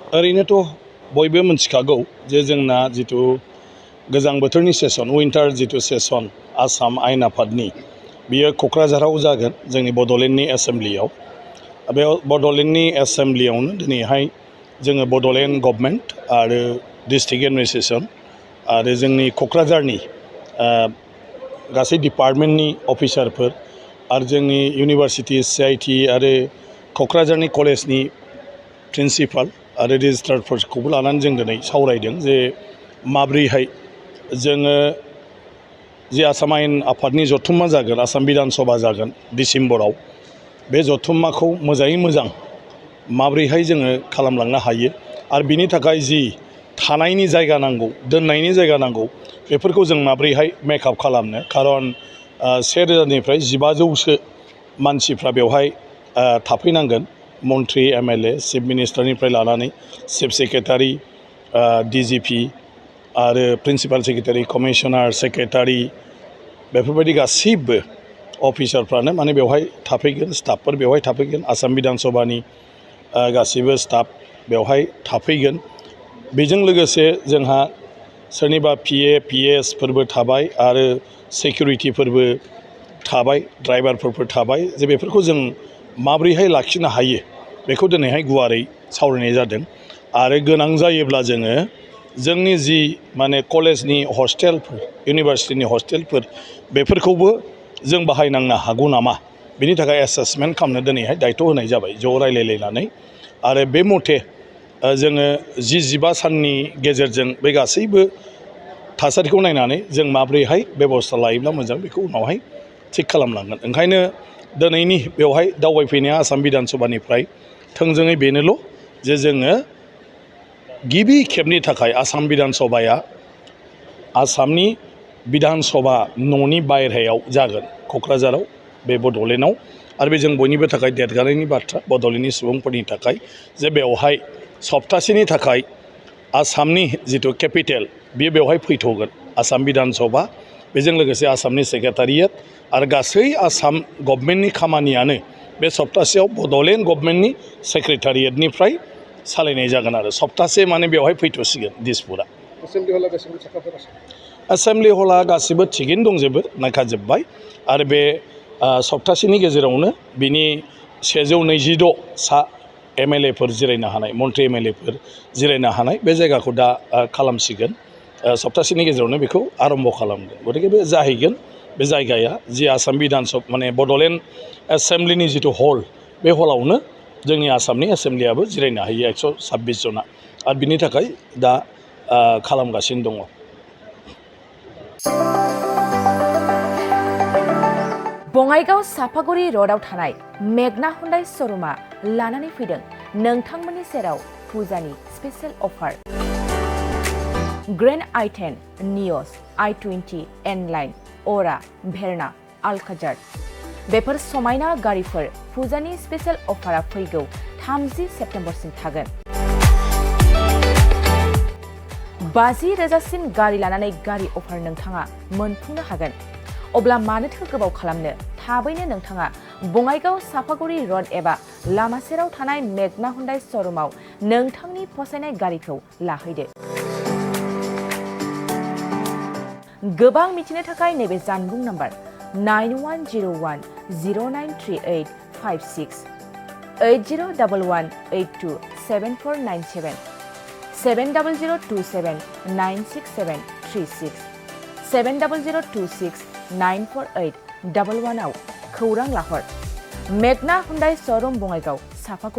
ओरैनोथ' बयबो मिथिखागौ जे जोंना जिथु गोजां बोथोरनि सेसन उइन्टार जिथु सेसन आसाम आयेन आफादनि बियो क'क्राझाराव जागोन जोंनि बड'लेण्डनि एसेम्ब्लियाव। बे बड'लेण्डनि एसेम्ब्लियावनो दिनैहाय जोङो बड'लेण्ड गभर्नमेन्ट आरो डिस्ट्रिक्ट एडमिनिस्ट्रेसन आरो जोंनि क'क्राझारनि गासै डिपार्टमेन्टनि अफिसारफोर आरो जोंनि इउनिभारसिटि CIT आरो क'क्राझारनि कलेजनि प्रिन्सिपाल आरो रेजिस्ट्रारफोरखौबो लानानै जों दिनै सावरायदों जे माब्रैहाय जोङो जे आसाम आयेन आफादनि जथुम्मा जागोन आसाम बिधान सभा जागोन डिसेम्बराव बे जथुम्माखौ मोजाङै मोजां माब्रैहाय जोङो खालामलांनो हायो आरो बिनि थाखाय जि थानायनि जायगा नांगौ दोननायनि जायगा नांगौ बेफोरखौ जों माब्रैहाय मेकआप खालामनो खारन 1000निफ्राय 1500सो मानसिफ्रा बेवहाय थाफैनांगोन मन्त्रि MLA चिफ मिनिस्टारनिफ्राय लानानै चिफ सेक्रेटारि DGP आरो प्रिन्सिपाल सेक्रेटारि कमिशनार सेक्रेटारि बेफोरबायदि गासैबो अफिसारफ्रानो माने बेवहाय थाफैगोन स्टाफफोर बेवहाय थाफैगोन आसाम बिधान सभानि गासैबो स्टाफ बेवहाय थाफैगोन। बेजों लोगोसे जोंहा सोरनिबा PA PS फोरबो थाबाय आरो सिकिउरिटिफोरबो थाबाय ड्राइभारफोरबो थाबाय जे बेफोरखौ जों माब्रैहाय लाखिनो हायो बेखौ दिनैहाय गुवारै सावरायनाय जादों आरो गोनां जायोब्ला जोङो जोंनि जि माने कलेजनि हस्टेलफोर इउनिभारसिटिनि हस्टेलफोर बेफोरखौबो जों बाहायनांनो हागौ नामा बिनि थाखाय एसेसमेन्ट खालामनो दिनैहाय दायथ' होनाय जाबाय ज' रायलायलायनानै आरो बे मथे जोङो 15 साननि गेजेरजों बे गासैबो थासारिखौ नायनानै जों माब्रैहाय बेबस्था लायोब्ला मोजां बेखौ उनावहाय थिग खालामलांगोन। ओंखायनो दिनैनि बेवहाय दावबायफैनाया आसाम बिधान सभानिफ्राय थोंजोङै बेनोल' जे जोङो गिबि खेबनि थाखाय आसाम बिधान सभाया आसामनि बिधान सभा न'नि बायह्रायाव जागोन क'क्राझाराव बे बड'लेण्डआव आरो बे जों बयनिबो थाखाय देरगानायनि बाथ्रा बड'लेण्डनि सुबुंफोरनि थाखाय जे बेवहाय सप्तासेनि थाखाय आसामनि जिथु केपिटेल बियो बेवहाय फैथ'गोन आसाम बिधान सभा बेजों लोगोसे आसामनि सेक्रेटारियेट आरो गासै आसाम गभर्नमेन्टनि खामानियानो बे सप्तासेयाव बड'लेण्ड गभर्नमेन्टनि सेक्रेटारियेटनिफ्राय सालायनाय जागोन आरो सप्तासे माने बेवहाय फैथ'सिगोन दिसपुरा। एसेम्ब्लि हला गासिबो थिगैनो दंजोबो नायखाजोब्बाय आरो बे सप्तासेनि गेजेरावनो बिनि 126 सा MLA फोर जिरायनो हानाय मन्त्रि MLA फोर जिरायनो हानाय बे जायगाखौ दा खालामसिगोन सप्तासेनि गेजेरावनो बेखौ आरम्भ खालामगोन गथिखे बे जाहैगोन बे जायगाया जि आसाम बिधान सभा माने बड'लेण्ड एसेम्ब्लिनि जिथु हल बे हलावनो जोंनि आसामनि एसेम्ब्लियाबो जिरायनो हायो 126 जना आरो बिनि थाखाय दा खालामगासिनो दङ। बङाइगाव सापागुरि र'डआव थानाय मेगना हुन्डाइ श'रुमा लानानै फैदों नोंथांमोननि सेराव फुजानि स्पेशेल अफार। ग्रेन्ड i10, नियस, i20, N-लाइन, अरा, भेरना, आल्काजार बेफोर समायना गारिफोर फुजानि स्पेशेल अफारा फैगौ 30 सेप्तेम्बरसिम थागोन। 50,000सिम गारि लानानै गारि अफार नोंथाङा मोनफुंनो हागोन। अब्ला मानोथो गोबाव खालामनो थाबैनो नोंथाङा बङाइगाव सापागुरि र'ड एबा लामा सेराव थानाय मेगना हुन्डाइ श'रुमाव नोंथांनि फसायनाय गारिखौ लाहैदो। गोबां मिथिनो थाखाय नैबे जानबुं नाम्बार 9101093856 8011827497 700279673 70026948111 आव खौरां लाहर। मेगना हुन्डाइ श'रुम बङाइगाव सापागुरि।